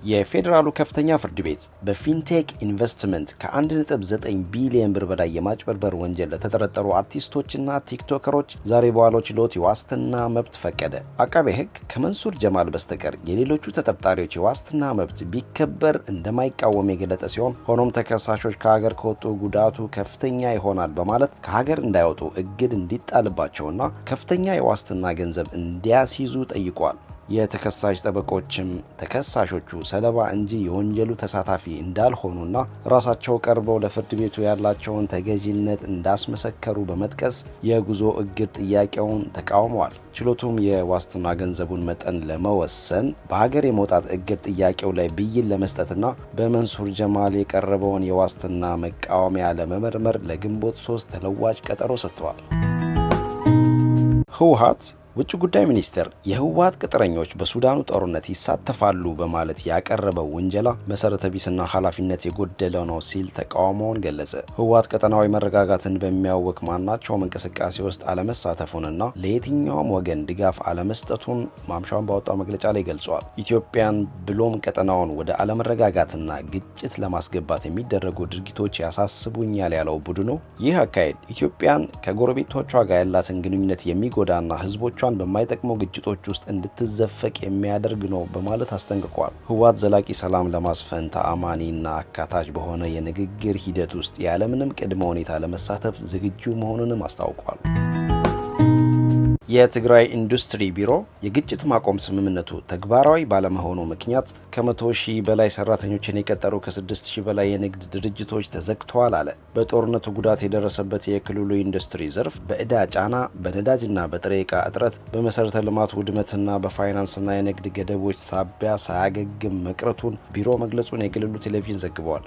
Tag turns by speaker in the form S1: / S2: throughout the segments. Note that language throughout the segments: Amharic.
S1: የፌዴራሉ ከፍተኛ ፍርድ ቤት በፊንቴክ ኢንቨስትመንት ከ1.9 ቢሊዮን ብር በላይ የማጭበርበር ወንጀል ለተጠረጠሩ አርቲስቶችና ቲክቶከሮች ዛሬ በዋለው ችሎት የዋስትና መብት ፈቀደ። አቃቤ ሕግ ከመንሱር ጀማል በስተቀር የሌሎቹ ተጠርጣሪዎች የዋስትና መብት ቢከበር እንደማይቃወም የገለጠ ሲሆን፣ ሆኖም ተከሳሾች ከሀገር ከወጡ ጉዳቱ ከፍተኛ ይሆናል በማለት ከሀገር እንዳይወጡ እግድ እንዲጣልባቸውና ከፍተኛ የዋስትና ገንዘብ እንዲያስይዙ ጠይቋል። የተከሳሽ ጠበቆችም ተከሳሾቹ ሰለባ እንጂ የወንጀሉ ተሳታፊ እንዳልሆኑና ራሳቸው ቀርበው ለፍርድ ቤቱ ያላቸውን ተገዢነት እንዳስመሰከሩ በመጥቀስ የጉዞ እግድ ጥያቄውን ተቃውመዋል። ችሎቱም የዋስትና ገንዘቡን መጠን ለመወሰን፣ በሀገር የመውጣት እግድ ጥያቄው ላይ ብይን ለመስጠትና በመንሱር ጀማል የቀረበውን የዋስትና መቃወሚያ ለመመርመር ለግንቦት 3 ተለዋጭ ቀጠሮ ሰጥተዋል። ህወሓት ውጭ ጉዳይ ሚኒስቴር የህወሓት ቅጥረኞች በሱዳኑ ጦርነት ይሳተፋሉ በማለት ያቀረበው ውንጀላ መሰረተ ቢስና ኃላፊነት የጎደለው ነው ሲል ተቃውሞውን ገለጸ። ህወሓት ቀጠናዊ መረጋጋትን በሚያውክ ማናቸውም እንቅስቃሴ ውስጥ አለመሳተፉንና ለየትኛውም ወገን ድጋፍ አለመስጠቱን ማምሻውን ባወጣው መግለጫ ላይ ገልጿል። ኢትዮጵያን ብሎም ቀጠናውን ወደ አለመረጋጋትና ግጭት ለማስገባት የሚደረጉ ድርጊቶች ያሳስቡኛል ያለው ቡድኑ፣ ይህ አካሄድ ኢትዮጵያን ከጎረቤቶቿ ጋር ያላትን ግንኙነት የሚጎዳና ህዝቦቿን በማይጠቅሙ ግጭቶች ውስጥ እንድትዘፈቅ የሚያደርግ ነው በማለት አስጠንቅቋል። ህወሓት ዘላቂ ሰላም ለማስፈን ተአማኒና አካታች በሆነ የንግግር ሂደት ውስጥ ያለምንም ቅድመ ሁኔታ ለመሳተፍ ዝግጁ መሆኑንም አስታውቋል። የትግራይ ኢንዱስትሪ ቢሮ የግጭት ማቆም ስምምነቱ ተግባራዊ ባለመሆኑ ምክንያት ከ100,000 በላይ ሰራተኞችን የቀጠሩ ከ6,000 በላይ የንግድ ድርጅቶች ተዘግተዋል አለ። በጦርነቱ ጉዳት የደረሰበት የክልሉ ኢንዱስትሪ ዘርፍ በዕዳ ጫና፣ በነዳጅና በጥሬ ዕቃ እጥረት፣ በመሰረተ ልማት ውድመትና በፋይናንስና የንግድ ገደቦች ሳቢያ ሳያገግም መቅረቱን ቢሮ መግለጹን የክልሉ ቴሌቪዥን ዘግበዋል።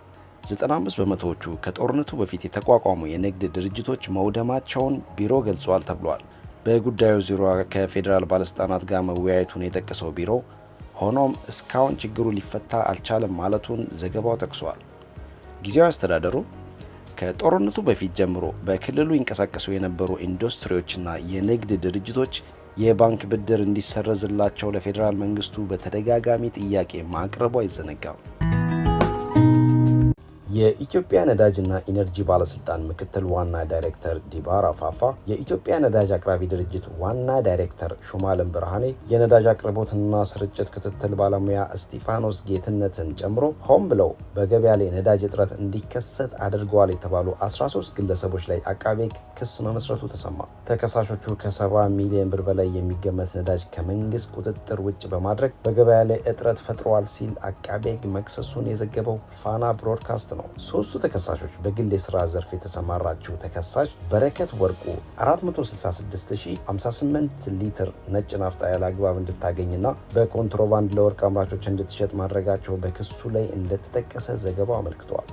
S1: 95 በመቶዎቹ ከጦርነቱ በፊት የተቋቋሙ የንግድ ድርጅቶች መውደማቸውን ቢሮ ገልጿል ተብሏል። በጉዳዩ ዙሪያ ከፌዴራል ባለስልጣናት ጋር መወያየቱን የጠቀሰው ቢሮ፣ ሆኖም እስካሁን ችግሩ ሊፈታ አልቻለም ማለቱን ዘገባው ጠቅሷል። ጊዜያዊ አስተዳደሩ ከጦርነቱ በፊት ጀምሮ በክልሉ ይንቀሳቀሱ የነበሩ ኢንዱስትሪዎችና የንግድ ድርጅቶች የባንክ ብድር እንዲሰረዝላቸው ለፌዴራል መንግስቱ በተደጋጋሚ ጥያቄ ማቅረቡ አይዘነጋም። የኢትዮጵያ ነዳጅና ኢነርጂ ባለስልጣን ምክትል ዋና ዳይሬክተር ዲባራ ፋፋ፣ የኢትዮጵያ ነዳጅ አቅራቢ ድርጅት ዋና ዳይሬክተር ሹማለም ብርሃኔ፣ የነዳጅ አቅርቦትና ስርጭት ክትትል ባለሙያ እስጢፋኖስ ጌትነትን ጨምሮ ሆን ብለው በገበያ ላይ ነዳጅ እጥረት እንዲከሰት አድርገዋል የተባሉ 13 ግለሰቦች ላይ አቃቤ ሕግ ክስ መመስረቱ ተሰማ። ተከሳሾቹ ከ70 ሚሊዮን ብር በላይ የሚገመት ነዳጅ ከመንግስት ቁጥጥር ውጭ በማድረግ በገበያ ላይ እጥረት ፈጥረዋል ሲል አቃቤ ሕግ መክሰሱን የዘገበው ፋና ብሮድካስት ነው። ሶስቱ ተከሳሾች በግል የስራ ዘርፍ የተሰማራችው ተከሳሽ በረከት ወርቁ 466058 ሊትር ነጭ ናፍጣ ያለ አግባብ እንድታገኝና በኮንትሮባንድ ለወርቅ አምራቾች እንድትሸጥ ማድረጋቸው በክሱ ላይ እንደተጠቀሰ ዘገባው አመልክቷል።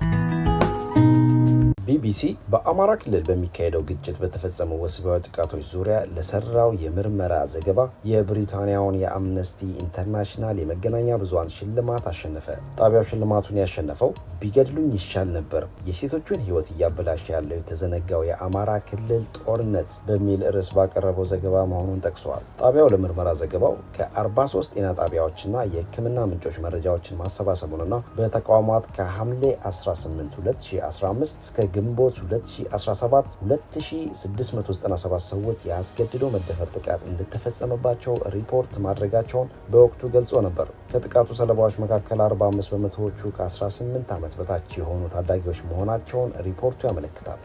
S1: ቢቢሲ በአማራ ክልል በሚካሄደው ግጭት በተፈጸሙ ወሲባዊ ጥቃቶች ዙሪያ ለሰራው የምርመራ ዘገባ የብሪታንያውን የአምነስቲ ኢንተርናሽናል የመገናኛ ብዙሃን ሽልማት አሸነፈ። ጣቢያው ሽልማቱን ያሸነፈው "ቢገድሉኝ ይሻል ነበር፣ የሴቶቹን ሕይወት እያበላሸ ያለው የተዘነጋው የአማራ ክልል ጦርነት" በሚል ርዕስ ባቀረበው ዘገባ መሆኑን ጠቅሷል። ጣቢያው ለምርመራ ዘገባው ከ43 ጤና ጣቢያዎችና የሕክምና ምንጮች መረጃዎችን ማሰባሰቡንና በተቋማት ከሐምሌ 18 2015 እስከ ግንቦት 2017 2697 ሰዎች የአስገድዶ መደፈር ጥቃት እንደተፈጸመባቸው ሪፖርት ማድረጋቸውን በወቅቱ ገልጾ ነበር። ከጥቃቱ ሰለባዎች መካከል 45 በመቶዎቹ ከ18 ዓመት በታች የሆኑ ታዳጊዎች መሆናቸውን ሪፖርቱ ያመለክታል።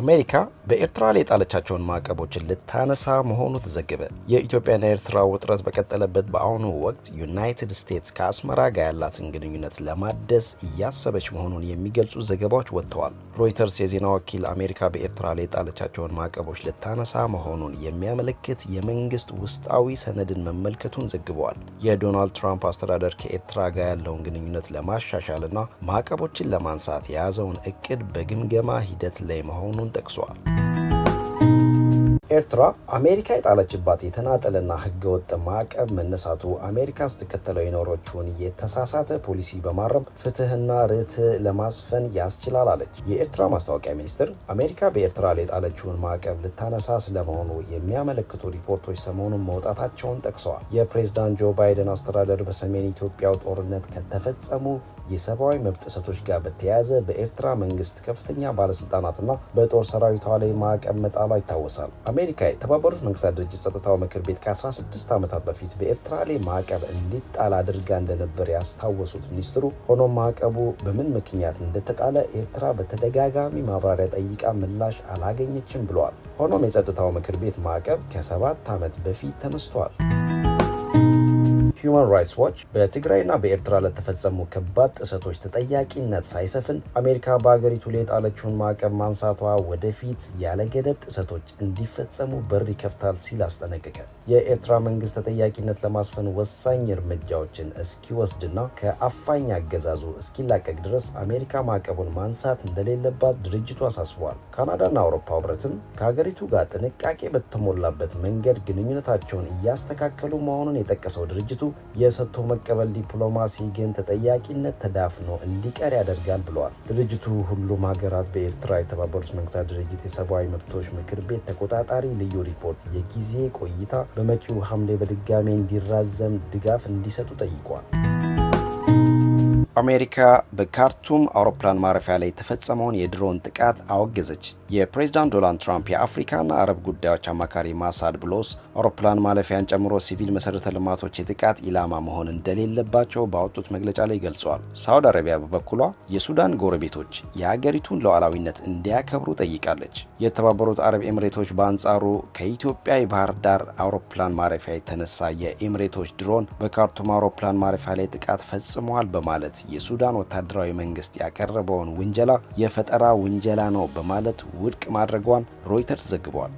S1: አሜሪካ በኤርትራ ላይ የጣለቻቸውን ማዕቀቦችን ልታነሳ መሆኑ ተዘገበ። የኢትዮጵያና ኤርትራ ውጥረት በቀጠለበት በአሁኑ ወቅት ዩናይትድ ስቴትስ ከአስመራ ጋር ያላትን ግንኙነት ለማደስ እያሰበች መሆኑን የሚገልጹ ዘገባዎች ወጥተዋል። ሮይተርስ የዜና ወኪል አሜሪካ በኤርትራ ላይ የጣለቻቸውን ማዕቀቦች ልታነሳ መሆኑን የሚያመለክት የመንግስት ውስጣዊ ሰነድን መመልከቱን ዘግበዋል። የዶናልድ ትራምፕ አስተዳደር ከኤርትራ ጋር ያለውን ግንኙነት ለማሻሻልና ማዕቀቦችን ለማንሳት የያዘውን እቅድ በግምገማ ሂደት ላይ መሆኑን ጠቅሷል። ኤርትራ አሜሪካ የጣለችባት የተናጠልና ህገወጥ ማዕቀብ መነሳቱ አሜሪካ ስትከተለው የኖረችውን የተሳሳተ ፖሊሲ በማረም ፍትህና ርትዕ ለማስፈን ያስችላል አለች። የኤርትራ ማስታወቂያ ሚኒስትር አሜሪካ በኤርትራ ላይ የጣለችውን ማዕቀብ ልታነሳ ስለመሆኑ የሚያመለክቱ ሪፖርቶች ሰሞኑን መውጣታቸውን ጠቅሰዋል። የፕሬዝዳንት ጆ ባይደን አስተዳደር በሰሜን ኢትዮጵያው ጦርነት ከተፈጸሙ የሰብአዊ መብት ጥሰቶች ጋር በተያያዘ በኤርትራ መንግስት ከፍተኛ ባለስልጣናትና በጦር ሰራዊቷ ላይ ማዕቀብ መጣሏ ይታወሳል። አሜሪካ የተባበሩት መንግስታት ድርጅት ጸጥታው ምክር ቤት ከ16 ዓመታት በፊት በኤርትራ ላይ ማዕቀብ እንዲጣል አድርጋ እንደነበር ያስታወሱት ሚኒስትሩ፣ ሆኖም ማዕቀቡ በምን ምክንያት እንደተጣለ ኤርትራ በተደጋጋሚ ማብራሪያ ጠይቃ ምላሽ አላገኘችም ብለዋል። ሆኖም የጸጥታው ምክር ቤት ማዕቀብ ከ7 ዓመት በፊት ተነስቷል። ሂዩማን ራይትስ ዋች በትግራይና በኤርትራ ለተፈጸሙ ከባድ ጥሰቶች ተጠያቂነት ሳይሰፍን አሜሪካ በሀገሪቱ ላይ የጣለችውን ማዕቀብ ማንሳቷ ወደፊት ያለ ገደብ ጥሰቶች እንዲፈጸሙ በር ይከፍታል ሲል አስጠነቀቀ። የኤርትራ መንግስት ተጠያቂነት ለማስፈን ወሳኝ እርምጃዎችን እስኪወስድና ከአፋኝ አገዛዙ እስኪላቀቅ ድረስ አሜሪካ ማዕቀቡን ማንሳት እንደሌለባት ድርጅቱ አሳስቧል። ካናዳና አውሮፓ ህብረትም ከሀገሪቱ ጋር ጥንቃቄ በተሞላበት መንገድ ግንኙነታቸውን እያስተካከሉ መሆኑን የጠቀሰው ድርጅቱ የሰጥቶ መቀበል ዲፕሎማሲ ግን ተጠያቂነት ተዳፍኖ እንዲቀር ያደርጋል ብለዋል። ድርጅቱ ሁሉም ሀገራት በኤርትራ የተባበሩት መንግስታት ድርጅት የሰብአዊ መብቶች ምክር ቤት ተቆጣጣሪ ልዩ ሪፖርት የጊዜ ቆይታ በመጪው ሐምሌ በድጋሜ እንዲራዘም ድጋፍ እንዲሰጡ ጠይቋል። አሜሪካ በካርቱም አውሮፕላን ማረፊያ ላይ የተፈጸመውን የድሮን ጥቃት አወገዘች። የፕሬዝዳንት ዶናልድ ትራምፕ የአፍሪካና አረብ ጉዳዮች አማካሪ ማሳድ ቡሎስ አውሮፕላን ማረፊያን ጨምሮ ሲቪል መሰረተ ልማቶች የጥቃት ኢላማ መሆን እንደሌለባቸው ባወጡት መግለጫ ላይ ገልጸዋል። ሳውዲ አረቢያ በበኩሏ የሱዳን ጎረቤቶች የአገሪቱን ሉዓላዊነት እንዲያከብሩ ጠይቃለች። የተባበሩት አረብ ኤምሬቶች በአንጻሩ ከኢትዮጵያ የባህር ዳር አውሮፕላን ማረፊያ የተነሳ የኤምሬቶች ድሮን በካርቱም አውሮፕላን ማረፊያ ላይ ጥቃት ፈጽመዋል በማለት የሱዳን ወታደራዊ መንግስት ያቀረበውን ውንጀላ የፈጠራ ውንጀላ ነው በማለት ውድቅ ማድረጓን ሮይተርስ ዘግቧል።